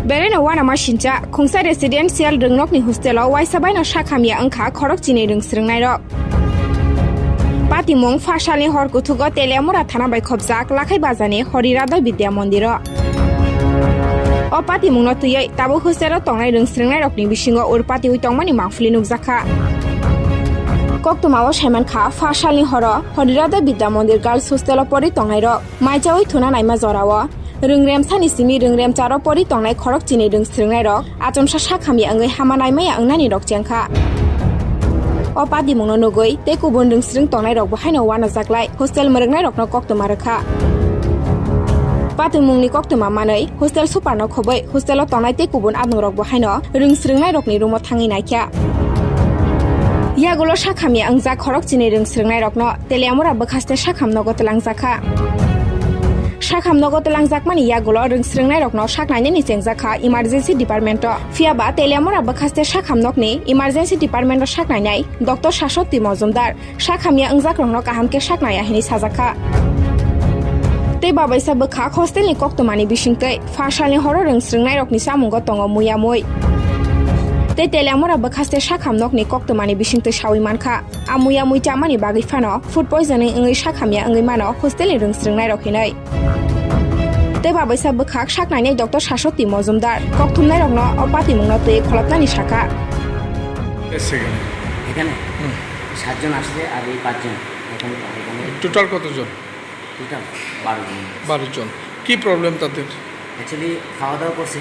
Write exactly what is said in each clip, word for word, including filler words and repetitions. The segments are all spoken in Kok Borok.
Bereno uanama sincha, khungsa residential rwngnokni hostelo uaisa baino sak hamya wngkha khorok chinwi rwng srwngnairok. Patimung phasalni hor kuthugo Teliamura thana bai khopjak Lakhai Bazani Hori Radha Vidya Mondiro. O patimungno twiwi tabuk hostelo tongnai rwng srwngnairokni bisingo ur patiwi tongmani mangphili nukjakha. Koktwmao saimankha, phasalni horo Hori Radha Vidya Mondir Girls Hostelo pori tongnairok maichawi thuna naima jorao rwngremsani simi rwngremcharo pori tongnai khorok chinwi rwng srwngnairok achomsa sak hamya wngwi hama naimaya wngnani rok chengkha. O patimungno nugwi tei kubun rwng srwng tongnairokbo haino uanajaklai hostel mwrwknairokno koktwma rwkha. Patimungni koktwma manwi hostel superno khobwi hostelo tongnai tei kubun adongrokbo haino rwng srwngnairokni room-o thangwi naikha. Yagulo sak hamya wngjak khorok chinwi rwng srwngnairokno Teliamura bwkhaste sakham nogo twlangjakha. Sakham nogo twlangjakmani yagulo rwng srwngnairokno sak nainani chengjakha emergency department-o. Phiyaba Teliamura bwkhaste sakham nokni emergency department-o sak nainai Doctor Saswati Mojumdar sak hamya wngjakrokno kaham khe sak naiya hwnwi sajakha. Tei babaisa bwkhak hostelni koktwmani bisingtwi phasalni horo rwng srwngnairokni chamungo tongo muiya mui. Tei Teliamura bwkhaste sakham nokni koktwmani bisingtwi sawi mankha. A muiya mui chamani bagwi phano food poisoning wngwi sak hamya wngwi mano hostelni rwng srwngnairok hinwi. Tei babaisa bwkhak sak nainai Doctor Saswati Mojumdar kokthumnairokno o patimungno twi kholopnani sakha. এসছে এখানে? এখানে হুম। সাতজন আসছে আর এই পাঁচজন এখানে, এখানে। টোটাল কতজন? টোটাল বারো জন। বারো জন। কি প্রবলেম তাদের? অ্যাকচুয়ালি খাওয়া দাওয়া করছে,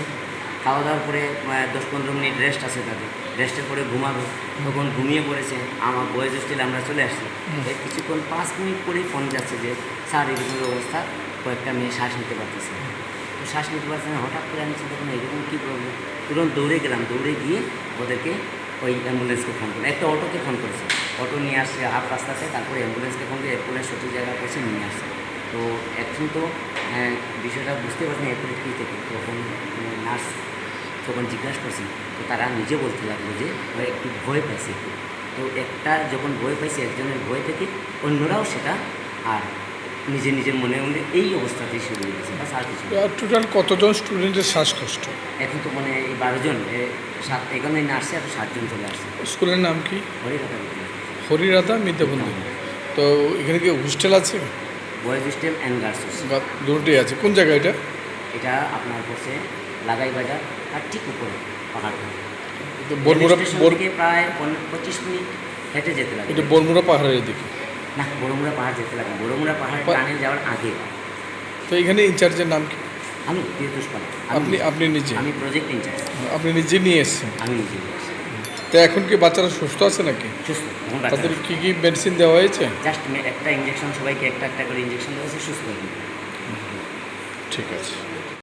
খাওয়া দাওয়ার পরে, আহ, দশ পনেরো মিনিট রেস্ট আছে তাদের, রেস্টের পরে ঘুমাবে, তখন ঘুমিয়ে পড়েছে। আমার বয়েজ হোস্টেলে আমরা চলে আসছি। হুম। এর কিছুক্ষণ পাঁচ মিনিট পরেই ফোন যাচ্ছে যে, "স্যার, এরকম অবস্থা, কয়েকটা মেয়ে শ্বাস নিতে পারতেছে না।" তো শ্বাস নিতে পারছে না, হঠাৎ করে আমি চিন্তা করলাম, "এরকম কী প্রবলেম?" তুরন্ত দৌড়ে গেলাম, দৌড়ে গিয়ে ওদেরকে ওই অ্যাম্বুলেন্সকে ফোন করে, একটা অটোকে ফোন করেছে, অটো নিয়ে আসছে হাফ রাস্তাতে, তারপরে অ্যাম্বুলেন্সকে ফোন করে অ্যাম্বুলেন্স সঠিক জায়গায় পৌঁছে নিয়ে আসছে। তো এখন তো, আহ, বিষয়টা বুঝতে পারছেন অ্যাকুরেট কী থেকে। তখন, আহ, নার্স যখন জিজ্ঞাসা করছি, তো তারা নিজে বলতে লাগলো যে ওরা একটু ভয় পাইছে। তো একটা যখন ভয় পাইছে, একজনের ভয় থেকে অন্যরাও সেটা আর নিজে নিজের মনে মনে এই অবস্থাতেই শুরু হয়ে গেছে, বাস আর কিছু না। আর টোটাল কতজন স্টুডেন্টের শ্বাসকষ্ট? এখন তো মানে এই বারো জন, এ, সাত, এখানে নার্সে আর সাতজন চলে আসছে। স্কুলের নাম কি? হরিরাধা বিদ্যালয়। হরিরাধা মিদ্যা মন্দির। তো এখানে কি হোস্টেল আছে? Boys hostel and girls hostel. বা দুটোই আছে। কোন জায়গা এটা? এটা আপনার পড়ছে লাগাই বাজার আর ঠিক উপরে পাহাড়। তো রেল বরমুড়া, স্টেশন বর- থেকে প্রায় পন-, পঁচিশ মিনিট হেঁটে যেতে লাগে। এটা বরমুড়া পাহাড়ের এদিকে? না, বরমুড়া পাহাড় যেতে লাগে না। বরমুড়া পাহাড় পা- টানেল যাওয়ার আগে। তো এখানে ইনচার্জের নাম কি? আমি প্রিয়তোষ পাল। আমি আপনি, নিজে। আপনি নিজে? আমি প্রজেক্ট ইনচার্জ। আপনি নিজে নিয়ে এসেছেন? আমি নিজে নিয়ে এসেছি। তো এখন কি বাচ্চারা সুস্থ আছে নাকি? সুস্থ, এখন বাচ্চারা তাদের সুস্থ। কি কি মেডিসিন দেওয়া হয়েছে? জাস্ট মে-, একটা ইঞ্জেকশন, সবাইকে একটা একটা করে ইঞ্জেকশন দেওয়া হয়েছে, সুস্থ হয়ে গেছে। ঠিক আছে।